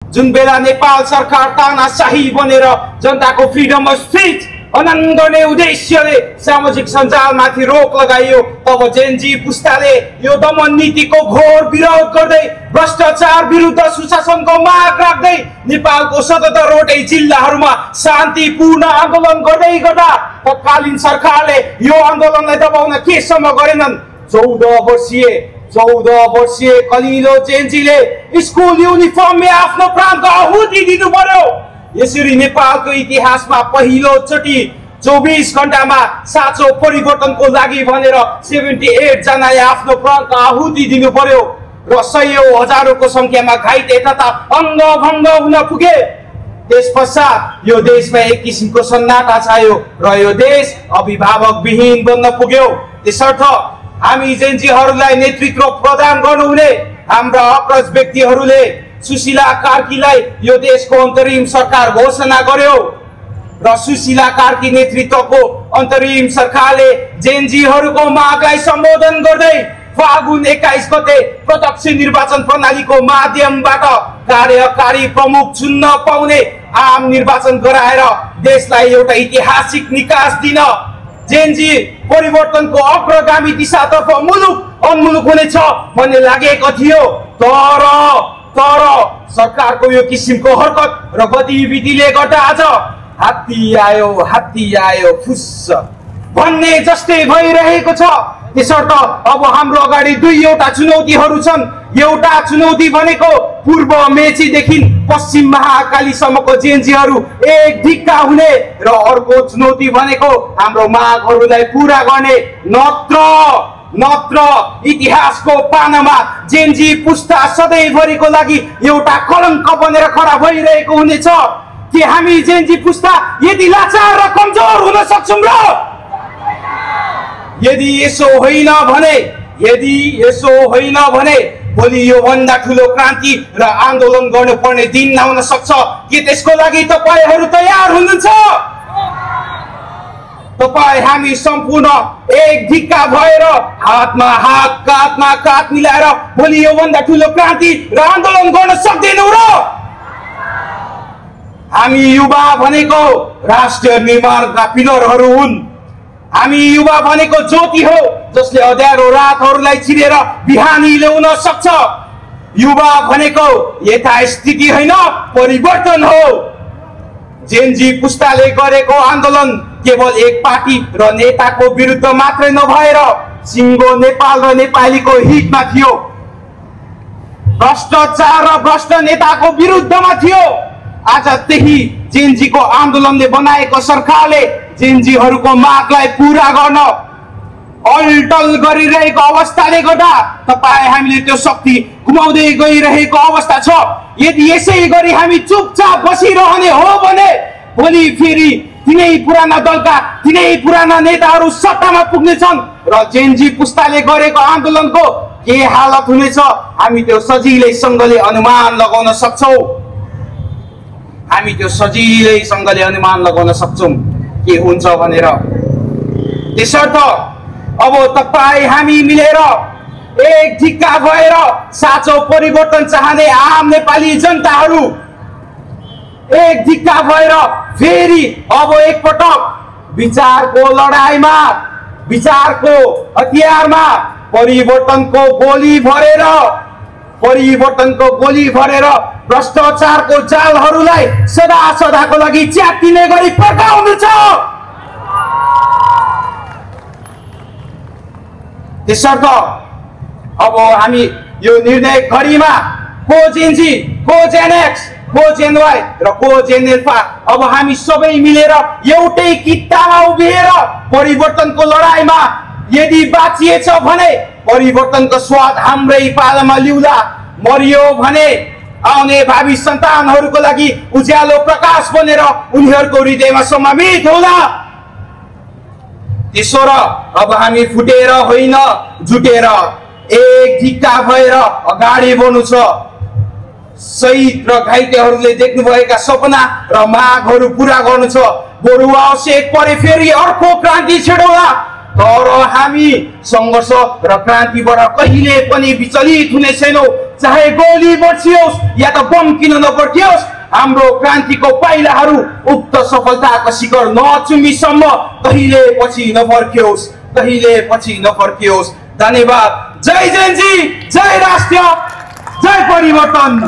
जुन बेला नेपाल सरकार तानाशाही बनेर जनताको फ्रिडम अफ स्पिच हनन गर्ने उद्देश्यले सामाजिक सञ्जालमाथि रोक लगाइयो, तब जेनजी पुस्ताले यो दमन नीतिको घोर विरोध गर्दै भ्रष्टाचार विरुद्ध सुशासनको माग राख्दै नेपालको 77वटै जिल्लाहरूमा शान्तिपूर्ण आन्दोलन गर्दै गर्दा तत्कालीन सरकारले यो आन्दोलनलाई दबाउन केसम्म गरेनन्। 14 वर्षीय कलिलो जेनजीले स्कुल युनिफर्ममा आफ्नो प्राणको आहुति दिनु पर्यो। यसरी नेपालको इतिहासमा पहिलो चोटि 24 घण्टामा साँचो परिवर्तनको लागि भनेर 78 जनाले आफ्नो प्राणको आहुति दिनु पर्यो र सयौं हजारौंको संख्यामा घाइते तथा अङ्गभङ्ग हुन पुगे। त्यसपश्चात यो देशमा एक किसिमको सन्नाटा छायो र यो देश अभिभावक विहीन बन्न पुग्यो। त्यसर्थ हामी जेनजीहरूलाई नेतृत्व प्रदान गर्नुहुने हाम्रा अग्रज व्यक्तिहरूले सुशीला कार्कीलाई यो देशको अन्तरिम सरकार घोषणा गर्यो र सुशीला कार्की नेतृत्वको अन्तरिम सरकारले जेनजीहरूको मागलाई सम्बोधन गर्दै फागुन 21 गते प्रत्यक्ष निर्वाचन प्रणालीको माध्यमबाट कार्यकारी प्रमुख चुन्न पाउने आम निर्वाचन गराएर देशलाई एउटा ऐतिहासिक निकास दिन जेनजी परिवर्तनको अग्रगामी दिशातर्फ मुलुक अनमुलुक हुनेछ भन्ने लागेको थियो। तर सरकारको यो किसिमको हरकत र गतिविधिले गर्दा आज हात्ती आयो फुस्स भन्ने जस्तै भइरहेको छ। त्यसर्थ अब हाम्रो अगाडि दुईवटा चुनौतीहरू छन्। एउटा चुनौती भनेको पूर्व मेचीदेखि पश्चिम महाकालीसम्मको जेनजीहरू एक ढिक्का हुने र अर्को चुनौती भनेको हाम्रो मागहरूलाई पूरा गर्ने। नत्र इतिहासको पानामा जेनजी पुस्ता सधैँभरिको लागि एउटा कलङ्क बनेर खडा भइरहेको हुनेछ। के हामी जेनजी पुस्ता यदि लाचार र कमजोर हुन सक्छौं र? यदि यसो होइन भने भोलि यो भन्दा ठुलो क्रान्ति र आन्दोलन गर्नुपर्ने दिन आउन सक्छ। के त्यसको लागि तपाईहरू तयार हुनुहुन्छ? तपाईं हामी सम्पूर्ण एक ढिक्का भएर हातमा हात काँधमा काँध मिलाएर भोलि यो भन्दा ठुलो क्रान्ति र आन्दोलन गर्न सक्दैनौँ र? हामी युवा भनेको राष्ट्र निर्माणका पिलरहरू हुन्। हामी युवा भनेको ज्योति हो जसले अँध्यारो रातहरूलाई चिरेर बिहानी ल्याउन सक्छ। युवा भनेको यथास्थिति होइन परिवर्तन हो। जेनजी पुस्ताले गरेको आन्दोलन केवल एक पार्टी र नेताको विरुद्ध मात्रै नभएर सिङ्गो नेपाल र नेपालीको हितमा थियो। भ्रष्टाचार र भ्रष्ट नेताको विरुद्धमा थियो। आज त्यही जेनजीको आन्दोलनले बनाएको सरकारले जेनजीहरूको मागलाई पूरा गर्न अल्टल गरिरहेको अवस्थाले गर्दा हामीले त्यो शक्ति गुमाउँदै गइरहेको अवस्था छ। यदि यसै गरी हामी चुपचाप बसिरहने हो भने भोलि फेरि तिनै पुराना दलका तिनै पुराना नेताहरू सत्तामा पुग्नेछन् र जेनजी पुस्ताले गरेको आन्दोलनको के हालत हुनेछ हामी त्यो सजिलैसँगले अनुमान लगाउन सक्छौं के हुन्छ भनेर। त्यसर्थ अब तपाईं हामी मिलेर एक ढिक्का भएर साँचो परिवर्तन चाहने आम नेपाली जनताहरू एक ढिक्का भएर फेरि अब एकपटक विचारको लडाईमा विचारको हतियारमा परिवर्तनको गोली भरेर भ्रष्टाचारको जालहरूलाई सदाको लागि च्यातिने गरी पड्काउनु छ। त्यसर्थ अब हामी यो निर्णय घडीमा को जेनजी, को जेनएक्स, को जेनवाई र को जेनएल्फा अब हामी सबै मिलेर एउटै किट्टामा उभिएर परिवर्तनको लडाईमा यदि बाँचिएछ भने परिवर्तनको स्वाद हाम्रै पालामा ल्याउला। मरियो भने आउने भावी सन्तानहरूको लागि उज्यालो प्रकाश बनेर उनीहरूको हृदयमा समावित होला। त्यसो र अब हामी फुटेर होइन जुटेर एक ढिक्का भएर अगाडि बढ्नु छ। शहीद र घाइतेहरूले देख्नुभएका सपना र मागहरू पूरा गर्नु छ। बरु आवश्यक परे फेरि अर्को क्रान्ति छेडौला। तर हामी सङ्घर्ष र क्रान्तिबाट कहिले पनि विचलित हुने छैनौँ। चाहे गोली बर्सियोस् या त बम किन नपड्कियोस्, हाम्रो क्रान्तिको पाइलाहरू उक्त सफलताको शिखर नचुम्बीसम्म कहिले पछि नफर्कियोस्, कहिले पछि नफर्कियोस्। धन्यवाद। जय जेएनजी, जय राष्ट्र, जय परिवर्तन।